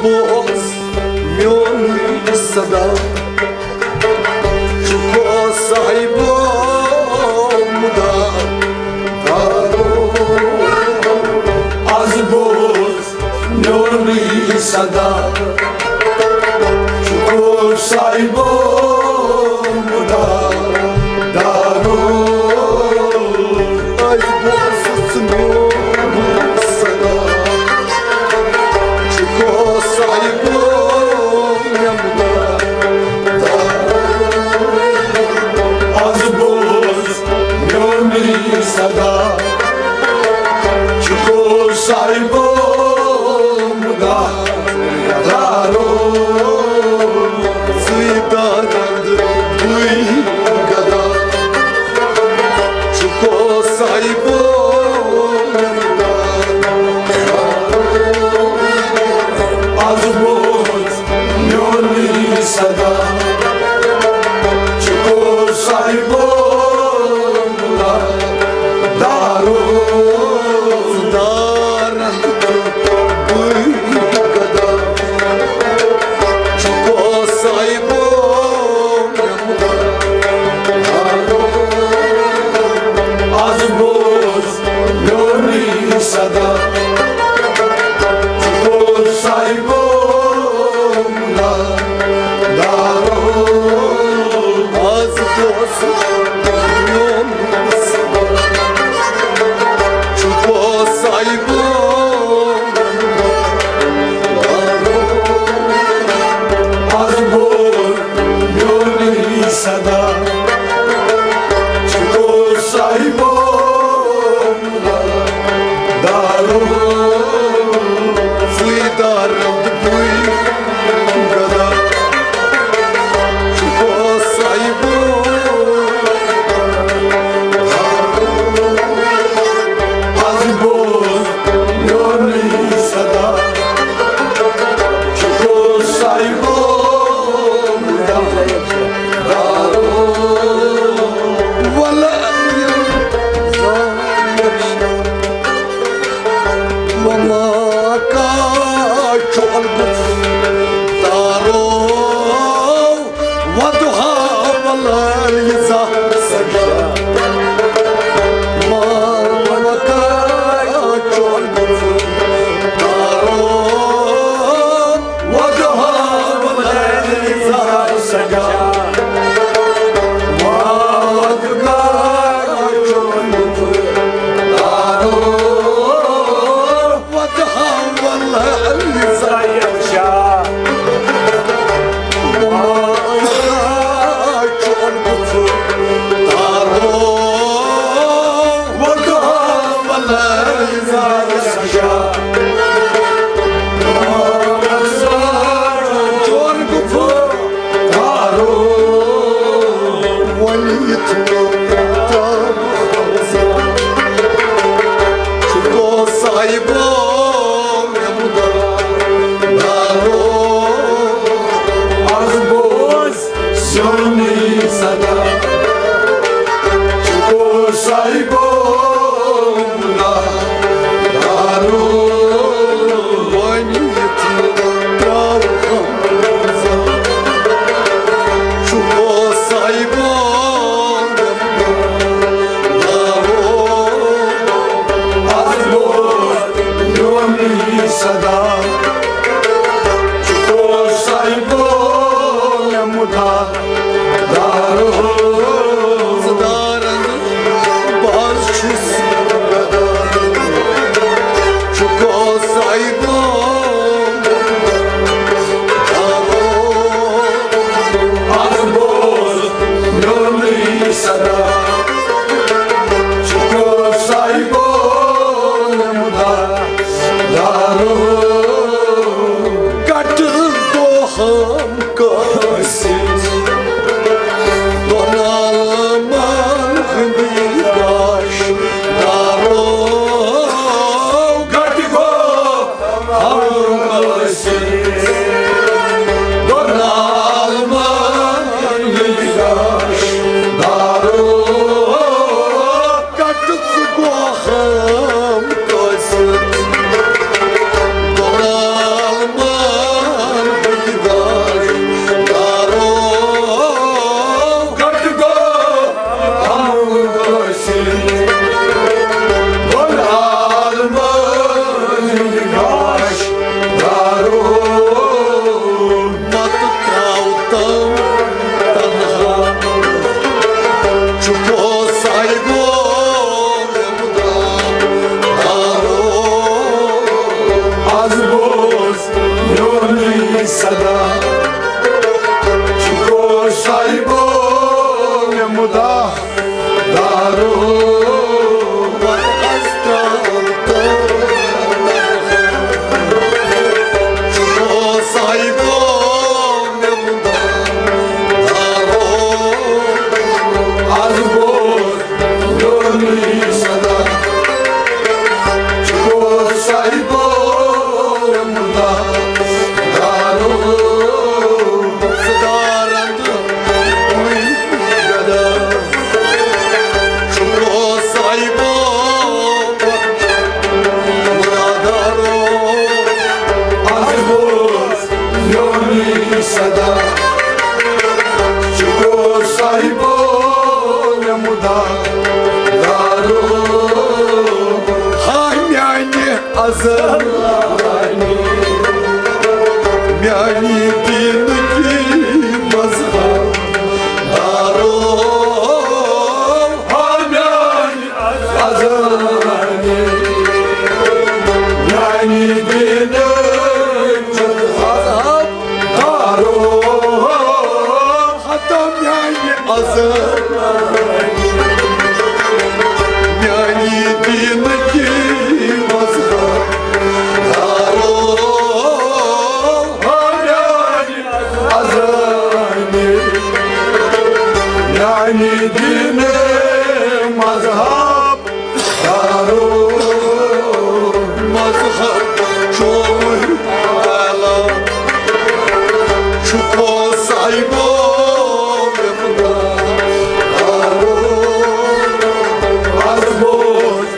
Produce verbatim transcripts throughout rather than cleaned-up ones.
بوز میون صدا، چُکو صاحبو مُدا دارو۔ از بوز میون صدا، چُکو صاحبو مُدا دارو۔ از بوز میون صدا، چُکو صاحبو مُدا دارو۔ از بوز میون صدا، چُکو صاحبو مُدا دارو۔ سُے دارند بُے گدا، چُکو صاحبو مُدا دارو۔ از بوز میون صدا، چُکو صاحبو مُدا دارو۔ دارند بُے گدا، چُکو صاحبو مُدا دارو۔ از بوز میون صدا، چُکو صاحبو مُدا دارو۔ از بوز میون صدا، چُکو صاحبو مُدا دارو۔ از بوز میون صدا، چُکو صاحبو مُدا دارو۔ سُے دارند بُے گدا، چُکو صاحبو مُدا دارو۔ از بوز میون صدا، چُکو صاحبو مُدا دارو۔ ولا وما کا چول دارو۔ وضحا والليل إذا سجى، ما ودعك ربك وما قلى. وضحا والليل إذا سجى، ما ودعك ربك وما قلى. وضحا والليل إذا يغشى، وما أدراك ما الغشى. وضحا والليل إذا يغشى، وما أدراك ما الغشى. وليتنا چُکو صاحبو مُدا دارو۔ از بوز سیونی صدا، چُکو صاحبو مُدا دارو۔ وۄنۍ یِتھ ترٛاوہم چُکو صاحبو مُدا دارو۔ از بوز میون صدا، چُکو صاحبو مُدا دارو۔ دارن باز چھُس چُکو صاحبو دارو۔ از بوز میون صدا، چُکو صاحبو مُدا دارو۔ کٹ دو ہم کٲنٛسہِ دۄن عالمن ہٕنٛدۍ داش دارو۔ کٹ گو ہم کٲنٛسہِ دۄن عالمن ہٕنٛدۍ داش دارو۔ کٹ گو ہم کٲنٛسہِ دۄن عالمن صدا، چکو صاحبو مے مدا دارو، چکو صاحبو مے مدا دارو، از بوز یونی صدا، چکو صاحبو مدا دارو، صدارند وی گدا، چکو صاحبو مدا دارو، از بوز یونی صدا، چکو صاحبو مدا دارو، ہاے میانہِ ازل میانہِ دینٕکی مذہب دارو، ہاے میانہِ ازل میانہِ دینٕکی مذہب دارو، ہتا میانہِ ازل میانہِ دینٕکی مذہب دارو، میانہِ ازل میانہِ دینٕکی مذہب دارو، مذہب چون اعلیٰ، چکو صاحبو مے مدا دارو، از بوز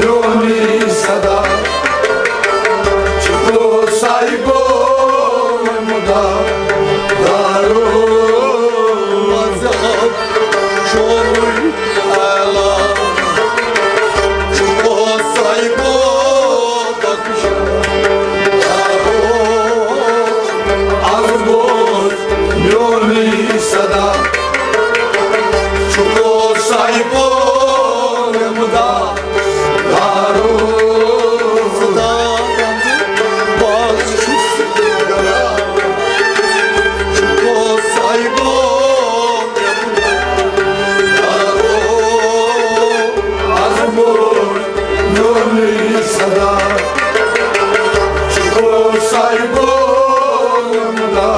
یونی صدا، چکو صاحبو مدا دارو، مذہب چون اعلیٰ، چکو صاحبو دکش دارو، از بوز یونی صدا، چکو صاحبو مدا دارو، خدا بند باز چھُس کران، چکو صاحبو دارو، از بوز یونی صدا، چکو صاحبو مدا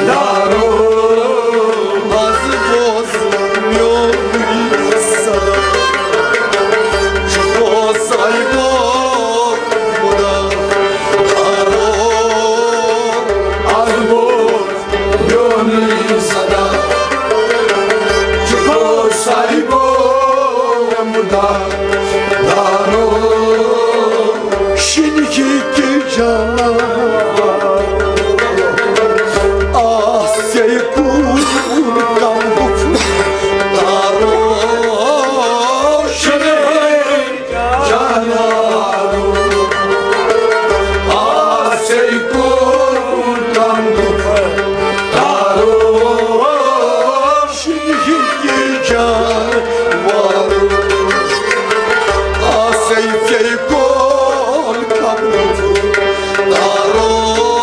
دارو، از بوز یونی صدا، چکو صاحبو مدا دارو، از بوز یونی صدا، چکو صاحبو مدا دارو، شنکی کی جانا آسے کور کم دارو، شنکی جانانو، آسے کوتام دارو، شنگی جانوارو، آسے فیکول کم دارو۔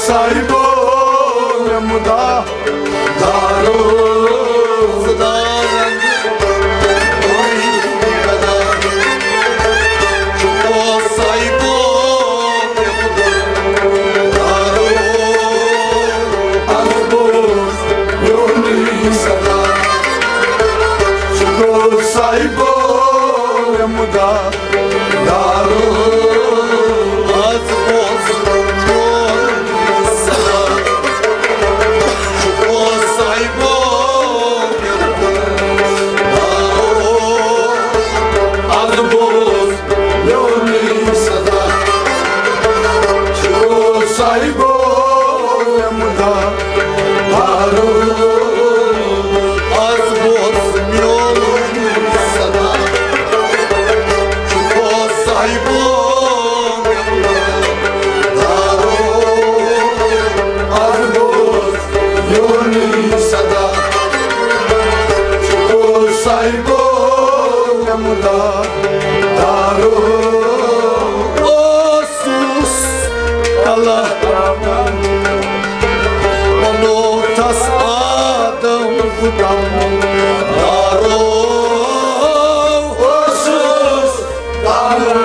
صاحبو مےٚ مُدا دارو، خدا رنگ چُکو صاحبو مےٚ مُدا دارو، از بوز میونی صدا۔ چُکو صاحبو مےٚ مُدا دارو، از بوز میونی صدا۔ چُکو صاحبو دارو، از بوز میونی صدا۔ چُکو صاحبو مُدا دارو، از بوز میونی صدا۔ چُکو صاحبو دارو، از بوز میونی صدا۔ چُکو صاحبو مُدا دارو، اوسُس کلہٕ ونو تس آدم غلام دارو، اوسُس کلہٕ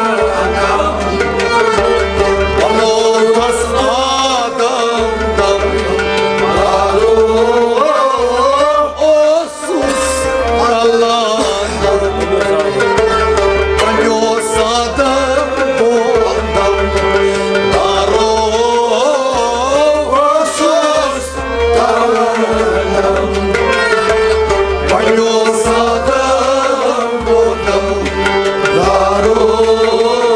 ونو تس آدم غلام دارو، اوسُس کلہٕ ونو سادم بودم دارو، اوسُس